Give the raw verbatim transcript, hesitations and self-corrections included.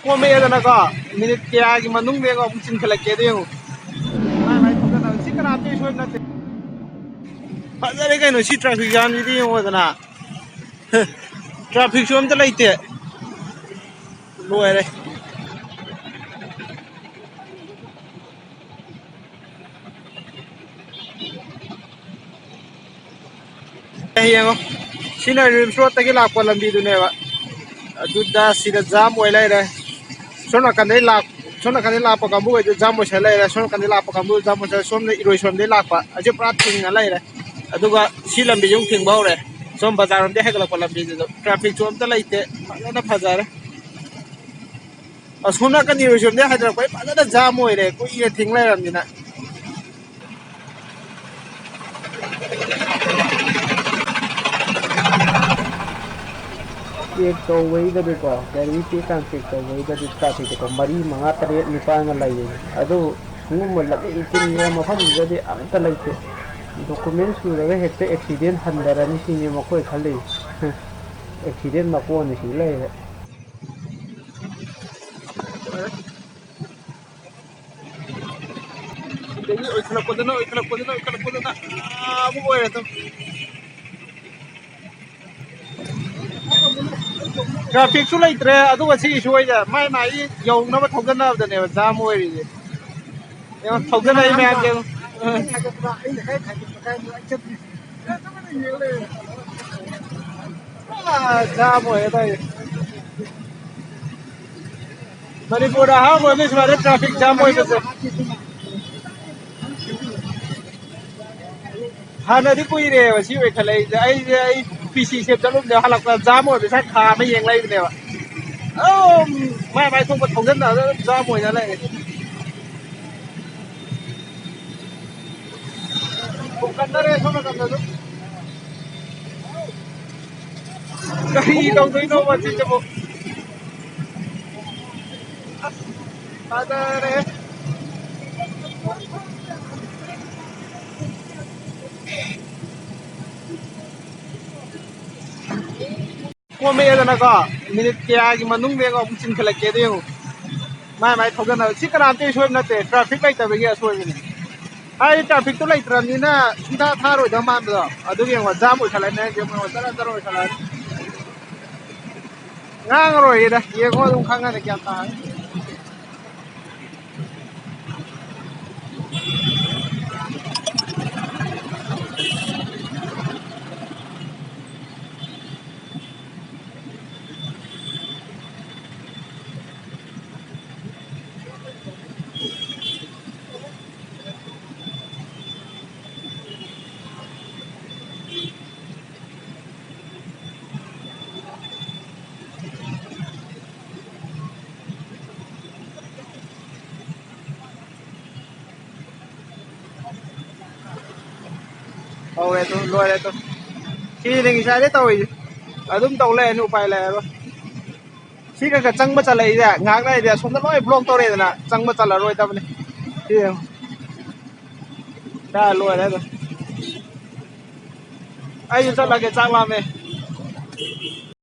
ꯀꯣꯝꯃꯛꯑꯦꯗꯅꯀꯣ, minute ꯀꯌꯥꯒꯤ ꯃꯅꯨꯡꯗ ꯌꯦꯡꯉꯣ, ꯑꯃꯨꯛ ꯆꯤꯟꯈꯠꯂꯛꯀꯦꯗꯣ ꯌꯦꯡꯉꯣ꯫ ꯃꯥꯏ ꯃꯥꯏ ꯊꯣꯛꯀꯗꯕ꯫ ꯁꯤ ꯀꯅꯥꯝꯇꯒꯤ ꯁꯣꯏꯕ ꯅꯠꯇꯦ꯫ ꯐꯖꯔꯦ ꯀꯩꯅꯣ ꯁꯤ traffic jamꯁꯤꯗꯤ ꯌꯦꯡꯉꯣꯗꯅ꯫ Trafficꯁꯨ ꯑꯝꯇ ꯂꯩꯇꯦ꯫ ꯂꯣꯏꯔꯦ꯫ ꯌꯦꯡꯉꯣ, ꯁꯤꯅ ꯔꯤꯝꯁ ꯔꯣꯗꯇꯒꯤ ꯂꯥꯛꯄ ꯂꯝꯕꯤꯗꯨꯅꯦꯕ꯫ ꯑꯗꯨꯗ ꯁꯤꯗ jam ꯑꯣꯏ ꯂꯩꯔꯦ꯫ ꯁꯣꯝ ꯅꯥꯀꯟꯗꯩ ꯂꯥꯛ-, ꯁꯣꯝ ꯅꯥꯀꯟꯗꯩ ꯂꯥꯛꯄ ꯀꯥꯡꯕꯨꯈꯩꯗꯨ jam ꯑꯣꯏꯁꯜ ꯂꯩꯔꯦ꯫ ꯁꯣꯝ ꯅꯥꯀꯟꯗꯩ ꯂꯥꯛꯄ ꯀꯥꯡꯕꯨ jam ꯑꯣꯏꯁꯜ-, ꯁꯣꯝꯗ ꯏꯔꯣꯏꯁꯣꯟꯗꯩ ꯂꯥꯛꯄ ꯑꯁꯤ ꯄꯨꯔꯥ ꯊꯤꯡꯅ ꯂꯩꯔꯦ꯫ ꯑꯗꯨꯒ ꯁꯤ ꯂꯝꯕꯤꯁꯦ ꯑꯃꯨꯛ ꯊꯤꯡꯕ ꯍꯧꯔꯦ꯫ ꯁꯣꯝ ꯕꯖꯥꯔ ꯔꯣꯝꯗꯩ ꯍꯥꯏꯒꯠꯂꯛꯄ ꯂꯝꯕꯤꯁꯤꯗ trafficꯁꯨ ꯑꯝꯇ ꯂꯩꯇꯦ꯫ ꯐꯖꯅ ꯐꯖꯔꯦ꯫ ꯑꯁꯣꯝ ꯅꯥꯀꯟ ꯏꯔꯣꯏꯁꯣꯟꯗꯩ ꯍꯥꯏꯊꯔꯛꯄꯩ ꯐꯖꯅ jam ꯑꯣꯏꯔꯦ, ꯀꯨꯏꯅ ꯊꯤꯡ ꯂꯩꯔꯕꯅꯤꯅ꯫ Check ꯇꯧꯕꯩꯗꯗꯤꯀꯣ, ꯒꯥꯔꯤ check ꯀꯥꯡ check ꯇꯧꯕꯩꯗꯗꯤ trafficꯁꯦꯀꯣ ꯃꯔꯤ, ꯃꯉꯥ, ꯇꯔꯦꯠ, ꯅꯤꯄꯥꯟꯒ ꯂꯩꯌꯦ꯫ ꯑꯗꯨ ꯁꯤꯒꯨꯝꯕ ꯂꯝꯕꯤ ꯆꯤꯟꯕ ꯃꯐꯝꯁꯤꯗꯗꯤ ꯑꯝꯇ ꯂꯩꯇꯦ꯫ Document ꯁꯨꯔꯒ ꯍꯦꯛꯇ accident ꯍꯟꯊꯔꯅꯤ ꯁꯤꯅꯤ ꯃꯈꯣꯏ ꯈꯜꯂꯤꯁꯦ꯫ Accident ꯃꯀꯣꯟꯅꯤ ꯁꯤ ꯂꯩꯔꯦ꯫ ꯑꯗꯒꯤ ꯑꯣꯏꯈꯠꯂꯛꯄꯗꯅ, ꯑꯣꯏꯈꯠꯂꯛꯄꯗꯅ, ꯑꯣꯏꯈꯠꯂꯛꯄꯗꯅ ꯑꯥ, ꯑꯃꯨꯛ ꯑꯣꯏꯔꯦ ꯑꯗꯨꯝ꯫ Trafficꯁꯨ ꯂꯩꯇ꯭ꯔꯦ, ꯑꯗꯨꯒ ꯁꯤꯒꯤꯁꯨ ꯑꯣꯏꯗ ꯃꯥꯏ ꯃꯥꯏꯒꯤ ꯌꯧꯅꯕ ꯊꯧꯖꯟꯅꯕꯗꯅꯦꯕ jam ꯑꯣꯏꯔꯤꯁꯦ꯫ ꯌꯦꯡꯉꯣ, ꯊꯧꯖꯜꯂꯛꯏ ꯃꯌꯥꯝꯁꯦ ꯌꯦꯡꯉꯣ꯫ ꯑꯥ, jam ꯑꯣꯏꯔꯦ ꯇꯧꯔꯤꯁꯦ꯫ ꯃꯅꯤꯄꯨꯔꯗ ꯑꯍꯥꯟꯕ ꯑꯣꯏꯗꯣꯏ ꯁꯨꯃꯥꯏꯅ traffic jam ꯑꯣꯏꯕꯁꯦ꯫ ꯍꯥꯟꯅꯗꯤ ꯀꯨꯏꯔꯦꯕ ꯁꯤ ꯑꯣꯏꯈꯠꯂꯛꯏꯁꯦ꯫ ꯑꯩꯁꯦ, ꯑꯩ PC ꯁꯦ ꯆꯠꯂꯨꯕꯗ ꯍꯜꯂꯛꯄꯗ jam ꯑꯣꯏꯕꯁꯦ ꯈꯥ ꯑꯃ ꯌꯦꯡ ꯂꯩꯕꯅꯦꯕ꯫ ꯑꯗꯨꯝ ꯃꯥꯏ ꯃꯥꯏ ꯊꯣꯛꯄ ꯊꯧꯖꯟꯅꯔꯒ ꯑꯗꯨꯝ jam ꯑꯣꯏꯅ ꯂꯩꯔꯦ꯫ ꯈꯣꯡꯀꯠꯅꯔꯦ ꯁꯣꯝ ꯅꯥꯀꯟꯗꯁꯨ꯫ ꯀꯔꯤ ꯇꯧꯗꯣꯏꯅꯣꯕ ꯁꯤꯁꯤꯕꯨ? ꯑꯁ, ꯐꯖꯔꯦ꯫ ꯄꯣꯝꯃꯛꯑꯦꯗꯅꯀꯣ, ꯃꯤꯅꯤꯠ ꯀꯌꯥꯒꯤ ꯃꯅꯨꯡꯗ ꯌꯦꯡꯉꯣ, ꯑꯃꯨꯛ ꯆꯤꯟꯈꯠꯂꯛꯀꯦꯗꯣ ꯌꯦꯡꯉꯣ꯫ ꯃꯥꯏ ꯃꯥꯏ ꯊꯧꯖꯅꯕ꯫ ꯁꯤ ꯀꯅꯥꯝꯇꯒꯤ ꯁꯣꯏꯕ ꯅꯠꯇꯦ, ꯇ꯭ꯔꯥꯐꯤꯛ ꯂꯩꯇꯕꯒꯤ ꯑꯁꯣꯏꯕꯅꯤ꯫ ꯍꯥꯏꯗꯤ ꯇ꯭ꯔꯥꯐꯤꯛꯇꯣ ꯂꯩꯇ꯭ꯔꯕꯅꯤꯅ ꯁꯨꯡꯊꯥ ꯊꯥꯔꯣꯏꯗꯕ ꯃꯥꯟꯕꯗꯣ꯫ ꯑꯗꯨꯒꯤ ꯌꯦꯡꯉꯣ, ꯖꯥꯝ ꯑꯣꯏꯈꯠꯂꯛꯑꯅꯤ ꯍꯥꯏꯁꯦ, ꯌꯦꯡꯉꯣ, ꯖꯔ ꯖꯔ ꯑꯣꯏꯈꯠꯂꯛꯑꯅꯤ꯫ ꯉꯥꯡꯉꯔꯣꯏꯒꯦꯗ, ꯌꯦꯡꯉꯣ ꯑꯗꯨꯝ ꯈꯪꯉꯅꯤ, ꯒ꯭ꯌꯥꯟ ꯇꯥꯔꯅꯤ꯫ ꯍꯧꯔꯦ ꯑꯗꯨ, ꯂꯣꯏꯔꯦ ꯑꯗꯨ꯫ ꯁꯤꯅꯤ ꯉꯁꯥꯏꯗꯩ ꯇꯧꯔꯤꯁꯦ꯫ ꯑꯗꯨꯝ ꯇꯧ ꯂꯩꯔꯅꯤ, ꯎꯄꯥꯏ ꯂꯩꯔꯔꯣꯏ꯫ ꯁꯤ ꯈꯔ ꯈꯔ ꯆꯪꯕ ꯆꯜꯂꯛꯏꯁꯦ ꯉꯥꯏꯍꯥꯛ ꯂꯩꯔꯗꯤ ꯑꯁꯣꯝꯗ ꯂꯣꯏ ꯕ꯭ꯂꯣꯛ ꯇꯧꯔꯦꯗꯅ, ꯆꯪꯕ ꯆꯜꯂꯔꯣꯏꯗꯕꯅꯤ꯫ ꯁꯤ ꯌꯦꯡꯉꯣ꯫ ꯁꯤ ꯂꯣꯏꯔꯦ ꯑꯗꯨꯝ꯫ ꯑꯩꯁꯨ ꯆꯠꯂꯒꯦ, ꯆꯥꯛ ꯂꯥꯝꯃꯦ꯫